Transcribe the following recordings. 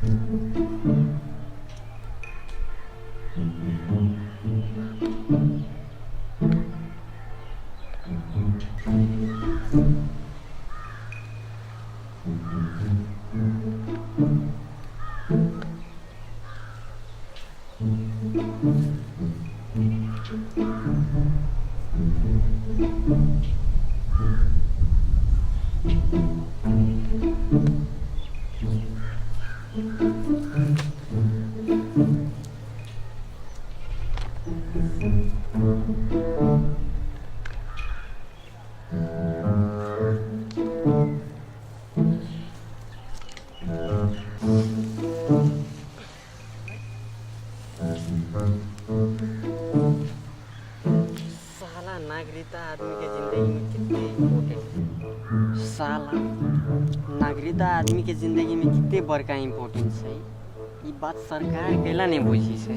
साला नागरिकता आदमी के जिंदगी में कितने इम्पोर्टेंट है। साला नागरिकता आदमी के जिंदगी में कितने बड़का इम्पोर्टेंस है, ई बात सरकार कैला नहीं बुझी से।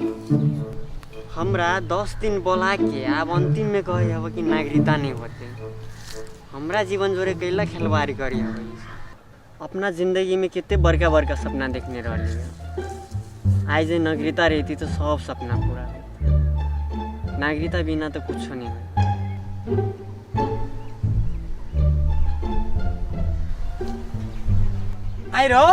हमरा 10 दिन बोला के आब अंतिम में कहे हब कि नागरिकता नहीं होते। हमरा जीवन जोरे कैला खिलवाड़ करी हब। अपना जिंदगी में कितने बड़का बड़का सपना देखने रही है। आज जे नागरिकता रहती तो सब सपना पूरा होती। नागरिकता बिना तो कुछ नहीं है। आई रो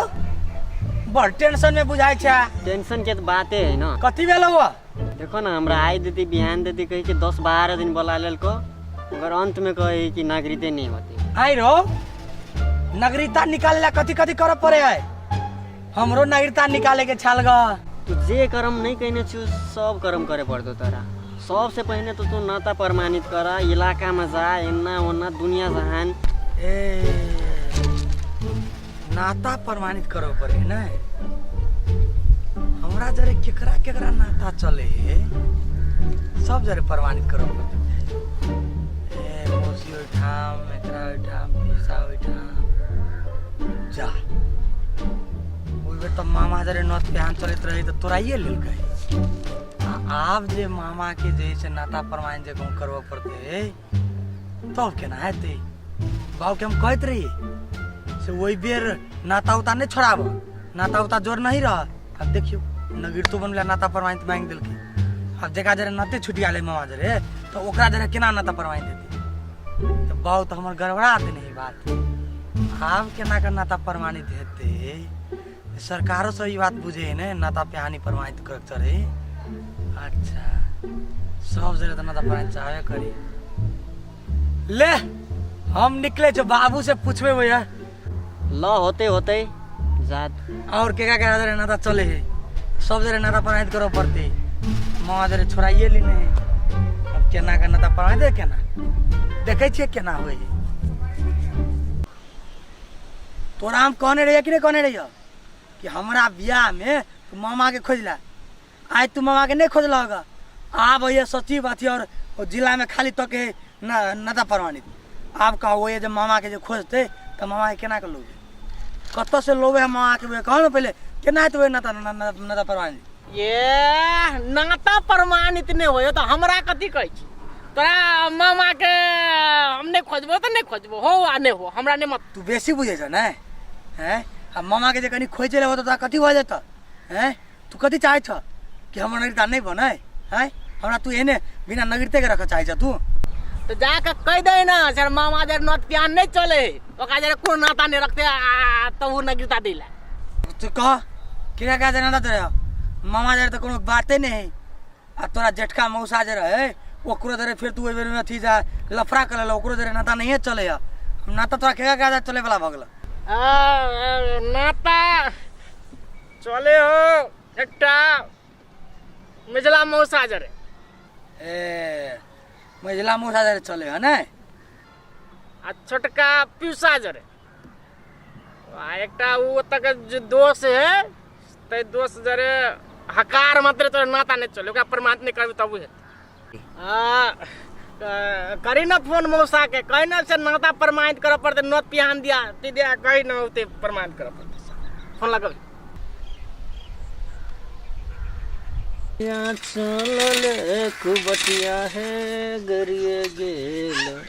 बड़ टेंशन में बुझाइ छै। टेंशन के तो बाते है ना। कथी भेल हुआ? देखो ना, हमरा आइ देती बिहान देती कही के 10-12 दिन बोला लेलको, मगर अंत में कही कि नागरिकते नहीं होती। आई रो नागरिकता निकाले ला कथी कथी करे पड़े है? हमरो नागरिकता निकाले के छाल ग। तू जे कर्म नहीं कहने छु सब कर्म करे पड़तो तोरा। सबसे पहले तो तू नाता प्रमाणित कर, इलाका में जा, एन्ना ओन्ना दुनिया जहान। ए नाता प्रमाणित करे पड़े ने? हमरा जरे केकरा केकरा नाता चले है सब जरे प्रमाणित करे पड़ते। ए मौसी ओहिठाम, एकरा ओहिठाम, पीसा ओहिठाम जा। ओहि बेर तऽ मामा जरे नत प्यान चलैत रहे तऽ तोराइए लेलकै। आ आब जे मामा के जे से नाता प्रमाणित जे गाँव करबऽ पड़तै तब केना हेतै? बाबू के हम कहैत रहियै से ओहि बेर नाता उता नहि छोड़ाब, नाता उता जोर नहीं रह। आब देखियौ नगीरतो बनला नाता प्रमाणित मांगि देलकै। आब जकरा जरे नाते छुटि गेलै मामा जरे तऽ ओकरा जरे केना नाता प्रमाणित हेतै? तऽ बाबू तऽ हमर गड़बड़ा देने ई बात। आब केना के नाता प्रमाणित हेतै? सरकारो सब ई बात बुझे है ने, नाता पिहानी प्रमाणित कर चढ़े। अच्छा सब जरे तऽ नाता प्रमाणित चाहबे करी। ले हम निकले छो, बाबू से पूछबे भैया। ल होते होते जात। और केका केका जरे नाता चले है सब जरे नाता प्रमाणित करऽ पड़ते। मामा जरे छोड़ाइए लेने है। अब केना के नाता प्रमाणित है केना देखै छियै केना होइ है। तोरा हम कहने रहियै कि नहीं कहने रहियै कि हमरा बियाह में तू मामा के खोजला? आइ तू मामा के नहीं खोजलह ग। आब ये सचिव अथी और ओ जिला में खाली तक है नाता प्रमाणित। आब कहो ये जे मामा के जे खोजते तऽ मामा के केना के लोबे? कतऽ से लोबे है मामा के? कहो ने पहले केना हेतै ओहि नाता नाता प्रमाणित? ये नाता प्रमाणित नहीं होय तऽ हमरा कथी कहै छी? तोरा मामा के हम नहीं खोजबो तऽ नहीं खोजबो, हो आ नहीं हो हमरा नहीं मत। तू बेसी बुझै छ ने हैं? आ मामा के जे कनी खोजे लेबो तऽ तोरा कथी भऽ जेतऽ हैं? तू कथी चाहै छ कि हमर नगरिता नहीं बनै हैं? हमरा तू एहने बिना नगरिते के रखऽ चाहै छ तू? तो जाके कह दे ना सर मामा जर नोट प्यान नहीं चले ओकरा जरे कोनो नाता नहीं रखते आ तो वो नगरिता दिला। तू कह केकरा केकरा जरे नाता तोरे? मामा जरे तो कोनो बाते नहीं है। आ तोरा जेठका मौसा जे रहे ओकरो जरे फिर तू ओहि बेर में अथी जा लफड़ा कर लेलक, ओकरो जरे नाता नहीं चले है। नाता तोरा केकरा केकरा चले वाला भऽ गेल? नाता चले हो एकटा मिथिला मौसा जरे। ए मिथिला मौसा जरे चले है ने? आ छोटका पीसा जरे। आ एकटा उ ओतऽ के जे दोस्त है तै दोस्त जरे हकार मात्र तोरा नाता नहीं चले, ओकरा प्रमाणित नहीं करबी तब हेतै। आ करी ना फोन मौसा के, कही ना से नाता प्रमाणित करऽ पड़तै, नोत पिहान दिया ती दिया कही ना ओते प्रमाणित करऽ पड़तै। फोन लगब। या चलल कुबटिया है गरिए गेल।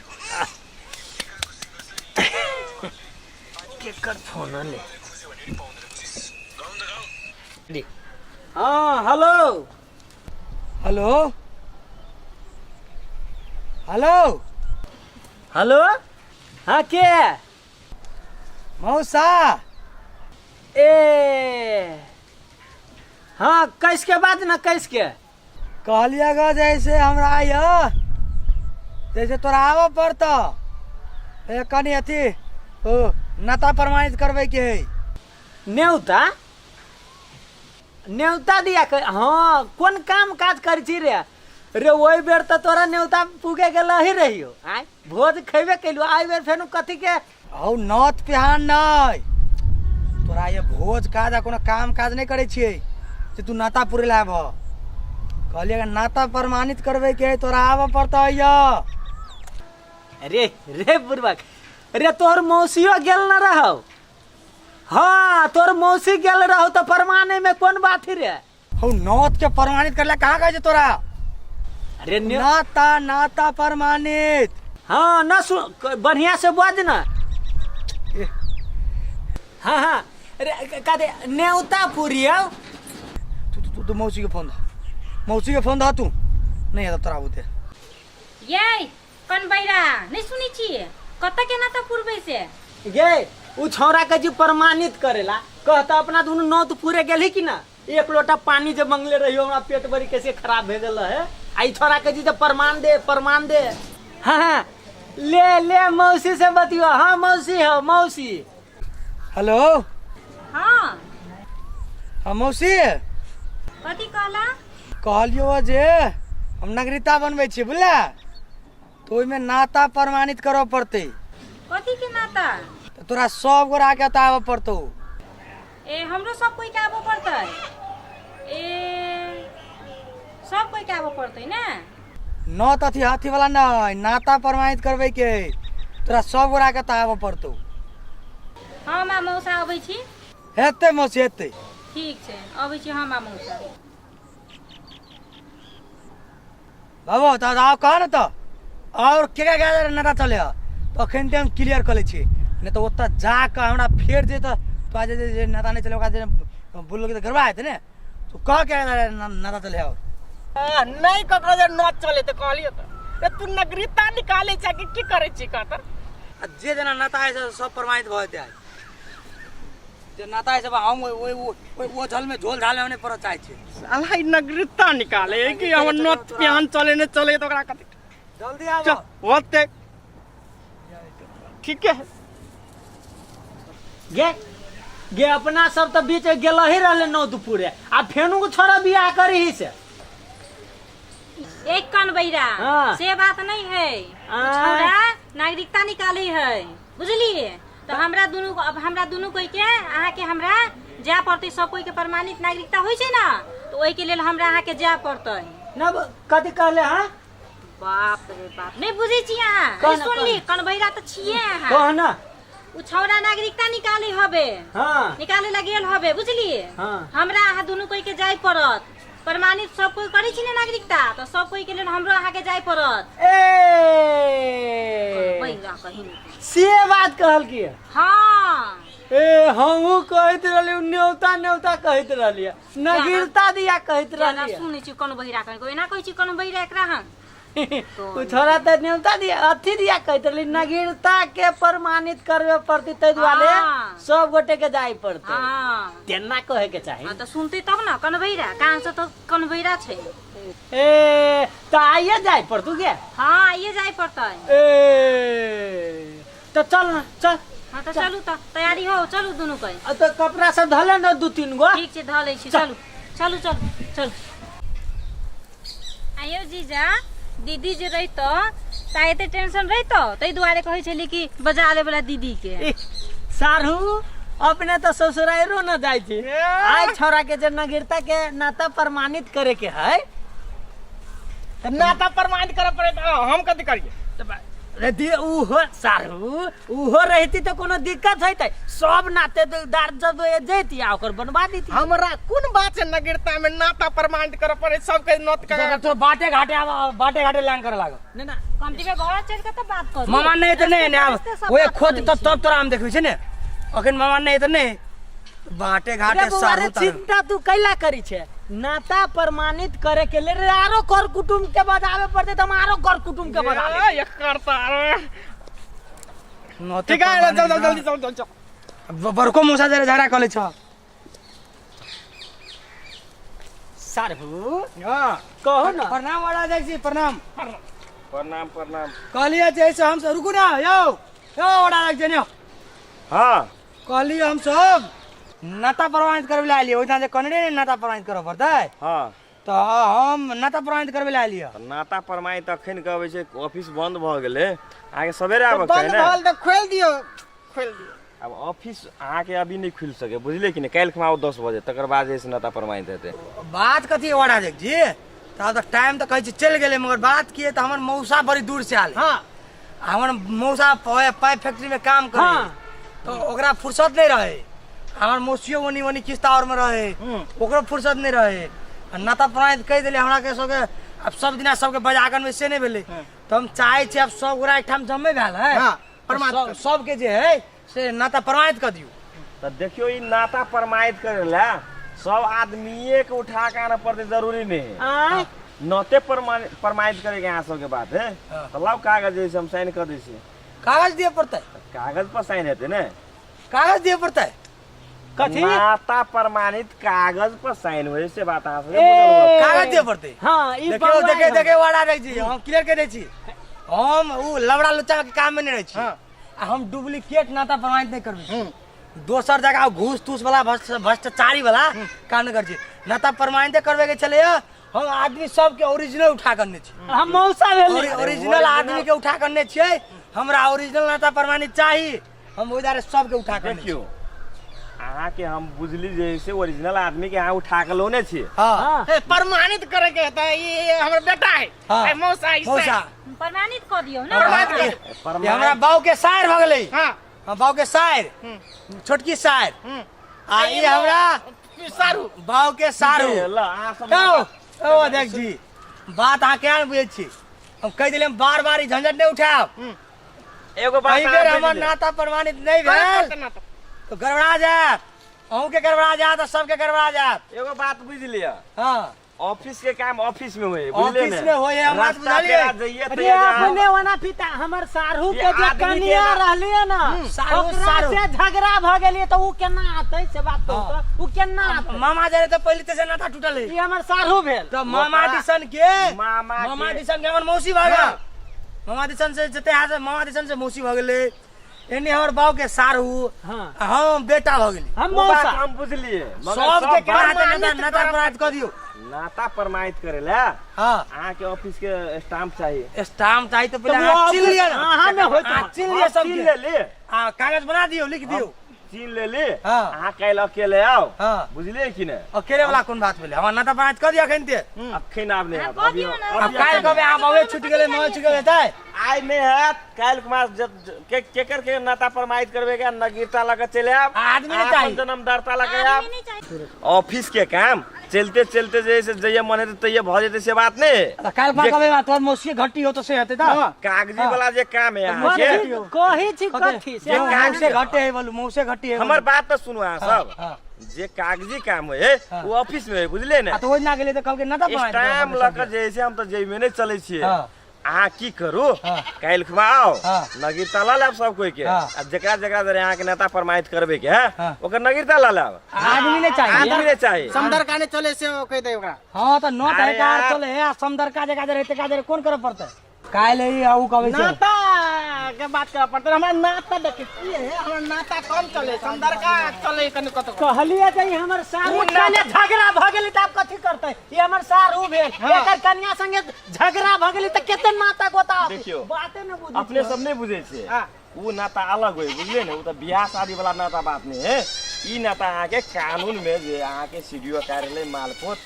केकर फोन ले? हाँ हेलो। Hello hello. हेलो हाँ के? मौसा। ए हाँ कैस के बात ना कैस के कहलिए ग जैसे हमरा आइय जैसे तोरा आबऽ पड़त ए कनि अथी ओ नाता प्रमाणित करबै के है। न्योता न्योता दिया कर हाँ कोन काम काज करै छी रे? रे ओहि बेर तऽ तोरा न्योता पुगे गेल ही रहियो आय भोज खैबे कैलू आई बेर फेनु कथी के? हौ नौत पिहान नहि तोरा ये भोज काज आ कोनो काम काज नहि करै छियै जे तू नाता पुरे ला आबह। कहलियै अगर नाता प्रमाणित करबै के है तोरा आबऽ पड़तै यौ। रे रे बुढ़बक रे तोहर मौसियो गेल न रहौ? हाँ तोहर मौसी गेल रहौ तऽ प्रमाणे में कोन बात ही रे? हौ नौत के प्रमाणित करला कहाँ कहै छै तोरा? अरे नाता नाता प्रमाणित। हाँ न सुन बढ़िया से बाज ना। हाँ हाँ अरे का दे न्योता पूरी आओ। तू तू तू मौसी के फोन दा, मौसी के फोन दा तू नहीं है तोरा बुते। ये कनबैरा नहीं सुनै छियै कतऽ के नाता पुरबै से? गे उ छौड़ा के जी प्रमाणित करेला कहता अपना दुनू नौत पूरे गेलही कि ना? एक लोटा पानी जे मंगले रहियो हमरा पेट बड़ी कैसे खराब भे गेल है आई छौड़ा के जी जे प्रमाण दे प्रमाण दे। हाँ हाँ ले ले मौसी से बतियो। हाँ मौसी हो मौसी। हेलो। हाँ। हाँ मौसी। कथी कहला? कहलियो जे हम नागरिकता बनबै छियै बुझला तो ओहिमे नाता प्रमाणित करऽ पड़तै। कथी के नाता? तऽ तोरा सब गोरा के एतऽ आबऽ पड़तौ। ए हमरो सब कोई के आबऽ पड़तै? ए सब कोई के आबऽ पड़तै ने? न तऽ अथी हाथी वाला नहि नाता प्रमाणित करबै के तोरा सब गोरा के एतऽ आबऽ पड़तौ। हम आ मौसा अबै छी। हेतै मौसी हेतै। ठीक छै अबै छी हम आ मौसा। बाबू तऽ आउ कह ने तऽ और के के के नाता चले तऽ अखन हम क्लियर कऽ लै छी नहि तऽ ओतऽ जाकऽ हमरा फेर जे तऽ तोरा जे जे नाता नहि चले ओकरा जे बोललो तऽ गड़बड़ा हेतै ने तू कह के नाता चले और नहीं ककरो जे नौत चले तऽ कहलियो तऽ रे तू नागरिकता निकाले छै कि की करै छी कहत? आ जे जेना नाता है सब प्रमाणित भऽ जेतै। जे नाता है सब हम ओहि ओहि ओहि झल में झोल झाल में हम नहि पड़ऽ चाहै छियै। साला ई नागरिकता निकाले कि हमर नौत पिहान चले नहि चले तऽ ओकरा कथी? जल्दी आबो। चल होते ठीक है। गे गे अपना सब तऽ बीच गेल ही रहले नौत पूरे आ फेनु छोड़ा बियाह करही से। एक कनबैरा हाँ। से बात नहीं है। छौड़ा नागरिकता निकाले है बुझलिए तो हमरा दुनू अब हमरा दुनू कोई के अहाँ के हमरा जाय पड़तै। सब कोई के प्रमाणित नागरिकता होइ छै ना तो ओहि के लेल हमरा अहाँ के जाय पड़तै। ना कथी कहले? हाँ बाप रे बाप नहीं बुझै छी अहाँ। कह ना, सुनली कनबैरा तऽ छियै अहाँ। कह ना। उ छौड़ा नागरिकता निकाले हबे। हाँ। निकाले ला गेल हबे बुझलिए। हाँ। हमरा अहाँ दुनू कोई के जाय पड़त। प्रमाणित सब कोई करै छी ने नागरिकता तऽ सब कोई के लेल हमरो अहाँ के जाय पड़त। ए कनबैरा कहीं से बात कहल की? हाँ। ए हमहू कहैत रहली न्योता न्योता कहैत रहलियै नागरिकता दिया कहैत रहलियै। सुनै छी कनबैरा कहीं एना कहै छी कनबैरा एकरा हम। उ छोड़ा तऽ न्योता दिया अथी दिया कहैत रहली नागरिकता के प्रमाणित करबे पड़तै ताहि दुआरे हाँ। सब गोटे के जाय पड़तै। हाँ। तेना कहे के चाही। हाँ तऽ सुनतै तब ना कनबैरा कान से तऽ कनबैरा छै। ए तऽ आइए जाय पड़तौ गे? हाँ आइए जाय पड़तै। ए तऽ चल ना चल। हाँ तऽ चलू तऽ तैयारी हो चलू दुनू कोई। आ तऽ कपड़ा सब धले ने दू तीन गो। ठीक छै धऽ लै छी चलू चलू चलू चलू। आयो जीजा दीदी जे रहितो ता एते टेंशन रहितो ताहि दुआरे कहै छली कि बजा ले वाला दीदी के। सारू अपने तो ससुराइरो न जाइ छी। आइ छौड़ा के जे नागरिकता के नाता प्रमाणित करे के है तऽ नाता प्रमाणित करऽ पड़े तऽ हम कथी करियै? रे दी उहो सारू उहो रहती तऽ कोनो दिक्कत होइतै सब नातेदार जब जैती आ ओकर बनवा देती। हमरा कोन बात छै नागरिकता में नाता प्रमाणित करऽ पड़े सबके नोत कर तो बाटे घाटे आब बाटे घाटे लांग करे लागल। ना ना कमती के घर चलि के तऽ बात करू। मामा नहीं तऽ नहीं ने आब रस्ते सब ओए बात खोद करै तब छी। तब तोरा हम देखबै छै ने अखन मामा नहीं तऽ नहीं। बाटे रे घाटे बौआ रे सारू तारू चिंता तू कैला करी छे नाता प्रमाणित करे के लेल रे आरो कर कुटुम के बजावे पड़ते त हम आरो कर कुटुम के बजा लेबै। ए, एकर तऽ आरो नोते ठीक है चल चल प्रमाणित जल्दी चल चल चल ना। बड़को मौसा जरे झगड़ा कऽ लै छ सारहु हां कहू ना प्रणाम वाला जाइ छी प्रणाम प्रणाम प्रणाम कहलिए जे से हम सब रुकू ना यौ यौ वाला जाइ छी ने हाँ कहलिए हम सब नाता प्रमाणित करबै लए आलियै ओहिठाम जे कहने रहियै ने नाता प्रमाणित करऽ पड़तै हाँ तऽ हम नाता प्रमाणित करबै लए आलियै तऽ नाता प्रमाणित अखन कहबै छै ऑफिस बंद भऽ गेलै अहाँके सवेरे आबऽ के बंद चाही ने भल तऽ खोलि दियौ खोलि दियौ आब ऑफिस अहाँके अभी नहि खुलि सकै बुझलियै कि नहि काल्हि खुमा आउ 10 बजे तकर बाद जे छै नाता प्रमाणित हेतै बात कथी वाड़ा देख जी तऽ आब तऽ टाइम तऽ कहै छी चलि गेलै मगर बात की है तऽ हमर मौसा बड़ी दूर से आयल हाँ हमर मौसा पाइप फैक्ट्री में काम करे हाँ। तो ओकरा फुर्सत नहीं रहे हमर मौसियो ओनी ओनी किस्ता और में रहे ओकरो फुर्सत नहीं रहे आ नाता प्रमाणित कहि देले हमरा के सबके आब सब दिना सबके बजागन में से नहीं भेलै तऽ हम चाहै छी आब सब गोरा एकठाम जमे भेल है हाँ, प्रमाणित सब- सबके जे है से नाता प्रमाणित कऽ दियौ तऽ देखियौ ई नाता प्रमाणित करै लए सब आदमीए के उठा के आनऽ पड़तै जरूरी नहि है आँय नाते प्रमाणित प्रमाणित करे के अहाँ सबके बात है तऽ लाउ कागज जे छै हम साइन कऽ दै छी कागज दिअ पड़तै कागज पर साइन हेतै ने कागज दिअ पड़तै कथी नाता प्रमाणित कागज पर साइन होइ से बात अहाँ सबके ए, बुझल होत। कागज दिअ पड़तै हाँ ई देखियौ बौआ देखे है। देखे वाड़ा रहै छी हम क्लियर कहि दै छी हम उ लबड़ा लुच्चा के काम में नहीं रहै छी आ हम डुप्लीकेट नाता प्रमाणित नहीं करबै छी दोसर जगह घूस तूस वाला भ्रष्टाचारी वाला काम नहीं करै छी नाता प्रमाणित करबै के छलै हम आदमी सबके ओरिजिनल उठा करने छी हम मौसा भेली ओरिजिनल आदमी के उठा करने छियै हमरा ओरिजिनल नाता प्रमाणित चाही हम ओहि दुआरे सबके उठा करने छी देखियौ अहाँके हम बुझली जे से ओरिजिनल आदमी के अहाँ उठा के लौने छी हाँ हाँ ए, प्रमाणित करे के हेतै ई हमर बेटा है हाँ। ए, मौसा ई मौसा प्रमाणित कऽ दियौ ने प्रमाणित कर ये हमरा बाऊ के सायर भऽ गेलै हां हम बाऊ के सायर छोटकी सायर आ ई हमरा सारू बाऊ के सारू ल अहाँ सब यौ ओ अध्यक्ष जी बात अहाँ केना बुझै छी हम कहि देलियै हम बार बार ई झंझट नहि उठायब एगो बात एहि बेर अहाँ हमर बुझि लिअ। नाता प्रमाणित नहि भेल तऽ गड़बड़ा जायत अहूँके गड़बड़ा जायत आ सबके गड़बड़ा जायत एगो बात बुझि लिअ हँ ऑफिस के काम ऑफिस में होए बुझलिए ऑफिस में होए, हम बात रास्ता बुझलिए। पेरा जइए अरे तऽ यहाँ- अपने ओना पिता हमर साढ़ू ये के जे आदमी के कनिया ना- रहलिए ना साढ़ू- ओकरा साढ़ू। से झगड़ा भ गेलिए तऽ उ केना आते से बात कहू हाँ। तऽ उ केना आते मामा जरे तऽ पहिले तऽ से नाता टूटल है ई हमर साढ़ू भेल तऽ मामा दिसन के मामा के- मामा दिसन के हमर मौसी भऽ गेल मामा दिसन से जते हाथ मामा दिसन से मौसी भऽ गेलै एने हमर बाऊ के सारू हाँ। आ हम बेटा भऽ गेली हम ओ बात मौसा हम बुझलिए मगर सबके सब केना बात हेतै नाता नाता प्राप्त कऽ दियौ नाता प्रमाणित करे ला हाँ अहाँ के ऑफिस के स्टाम्प चाहिए स्टाम्प चाही तऽ पहिले तऽ वो अहाँ चिन्ह लिअ ने अहाँ मे होइत अहाँ चिन्ह लिअ हम सबके चिन्ह लेली आ कागज बना दियौ लिख दियौ चिन्ह लेली हाँ। अहाँ काल्हि अकेले आउ हाँ। बुझलिए कि नहि अकेले वाला कोन बात भेलै हमरा नाता प्राप्त कऽ दिअ एखन ते अखन आब नहि अहाँ हैत कऽ अभी दियौ ने। आब काल्हि कहबै आब अबै छुटि गेलै मगर छुटि गेलै हेतै आइ नहि हैत काल्हि कुमार के केकर के नाता प्रमाणित करबे के नगीरता लऽ के चलि आयब आदमी नहि अहाँ चाही। अपन जन्मदाता लऽ के आयब आदमी नहि चाही ऑफिस के काम चलते चलते जे से जइए मन हेतै तइए भऽ जेतै से बात नहि तऽ काल्हि जे- कहबै तोहर मौसी घटी हो तऽ से हेतै तऽ कागजी वाला जे काम है अहाँके कथी कहै छी कथी से जे हमरा कागजी- मौसे घटे है बोलू मौसे घटी है हमर बात तऽ सुनू अहाँ सब हाँ। जे कागजी काम होइ है हाँ। ओ ऑफिस में है बुझलिए ने आ तऽ ओहि दिना गेलियै तऽ कहलकै नाता प्रमाणित स्टाम्प लऽ कऽ जे है से हम तऽ जेबे नहि चलै छियै हाँ। अहाँ की करू हाँ। काल्हि खुमा आउ हाँ। नगीरता लऽ लेब सब कोई के हाँ। आ जेकरा जेकरा जरे अहाँके नेता प्रमाणित करबे के है हाँ। ओकर नगीरता लऽ लेब आदमी नहि चाही आदमी नहि चाही समदर काने चले से ओ कहि दे ओकरा हाँ तऽ नौ अरे तारीख आर यार। चले है आ समदरका जगह जरे तेका जरे कोन करऽ पड़तै काल्हि ई आ उ कहबै छै नाता के बात करऽ पड़तै हमरा नाता देखे की है हमरा नाता कम चले समदरका चले कनि कतौ कहलिए जे ई हमर सारू कने झगड़ा भ गेलै तऽ आब कथी करतै ई हमर सारू भेल एकर कन्या संगे झगड़ा भ गेलै तऽ कते नाता गोता होतै? देखियौ, बाते ने बुझै अपने सब नहि बुझै छियै हाँ। ओ नाता अलग होइ बुझलियै ने ओ तऽ बियाह शादी वाला नाता बात नहि है ई नाता अहाँके कानून में जे अहाँके सी डी ओ कार्यालय मालपोत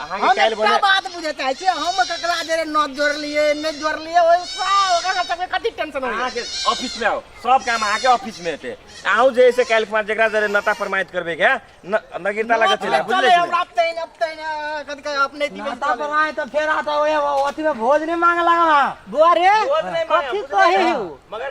अहाँके हम काल्हि एकटा बने बात बुझे चाहै छियै हम ककरा जरे न जोड़लियै नहि जोड़लियै ओहिसँ ओकरा सबके कथी टेंशन होइया अहाँके ऑफिस में आउ सब काम अहाँके ऑफिस में हेतै अहूँ जे है से काल्हि खुमा जेकरा जरे नाता प्रमाणित करबै के नगीरता लगा चलि आयब, चले बुझलियै कि हमरा अपने अपने कथी कहै अपने दिवन नाता चले पर आए तऽ फेर आता ओए अथी में भोज नहीं मांगे लगा बुआ रे भोज नहि मांगे, कथी बुझलियै कही ने? हूँ मगर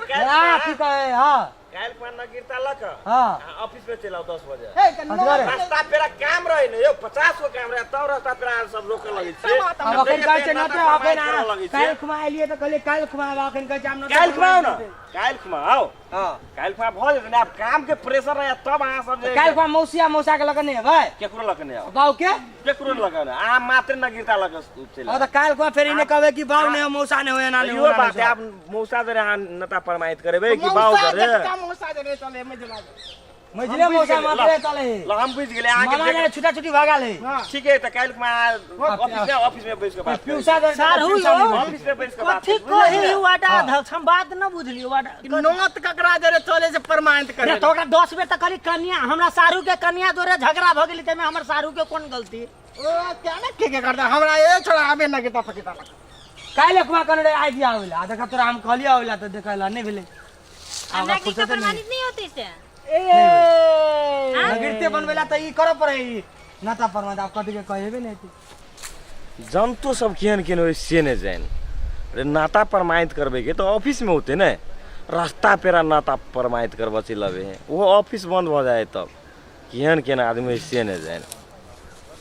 की कहे हाँ काल्हि खुमा नागरिकता लऽ कऽ हाँ। अहाँ ऑफिस में चलि आउ 10 बजे। असगरे। रास्ता पेरा काम रहे ने यौ, 50 गो काम रहे तब रास्ता पेरा अहाँ सब रोकऽ लगै छियै। आब अखन कहै छै नाता नते अखन प्रमाणित करऽ लगै छियै। काल्हि खुमा एलियै तऽ कहलियै काल्हि खुमा आब, अखन कहै छै आब नते काल्हि खुमा आउ ने, प्रमाणित। काल्हि खुमा आउ। हाँ। काल्हि खुमा भऽ जेतै ने, आब काम के प्रेशर रहे तब अहाँ सब जे काल्हि खुमा मौसिया मौसा के लग नहि एबै? केकरो लऽ कऽ नहि आउ। बाउ के? केकरो लऽ कऽ नहि, अहाँ मात्र नागरिकता लऽ कऽ चलि हाँ आउ। तऽ काल्हि खुमा फेर ई नहि कहबै कि बाउ नहि हो, मौसा नहि हो, एना नहि हो, इहो ओना बात नहि है, हो। आब मौसा जरे अहाँ नता प्रमाणित करेबै कि बाउ मौसा जरे? जटका मौसा जरे चले मझिला जरे। मझिले हम बुझि मौसा गेलियै, मात्रे ल। चले। ल, हम बुझि गेलियै अहाँके। मामा जरे छुटा छुटी भऽ गेल है। ठीक है, तऽ काल्हि खुमा ऑफिस में, ऑफिस में बैस कऽ बात करै छी। प्यूसा जरे सारू प्यूसा यौ। नहि भेल। ऑफिस में बैस कऽ बात कथी करै छी, बुझलियै कही ने? वाडा अध्यक्ष, हम बात न बुझलियो वाडा। नोत ककरा जरे चले से प्रमाणित करे? तऽ ओकरा 10 बेर तऽ कहली कनिया, हमरा सारू के कनिया जोरे झगड़ा भऽ गेलै, ताहिमे हमर सारू के कोन गलती? ओ क्या ने के के करता हमरा ए छोड़ा आबे ना के पकिता। काल्हि खुमा कहने रहे आइ दिया आबै ला, आ देखा तोरा हम कहलियै आबै ला तऽ देखै ला नहि भेलै। आ नागरिकता प्रमाणित नहि होतै से? ए नागरिकते बनबै ला तऽ ई करऽ पड़ै ई नाता प्रमाणित। आब कथी के कहेबे नहि हेतै। जनतो सब केहन केहन होइ से नहि जानि। अरे नाता प्रमाणित करबैके तऽ ऑफिसमे होतै ने, रास्ता पेरा नाता प्रमाणित करबऽ चलि अबै है, ओहो ऑफिस बन्द भऽ जाइ है तब। केहन केहन आदमी होइ से नहि जानि।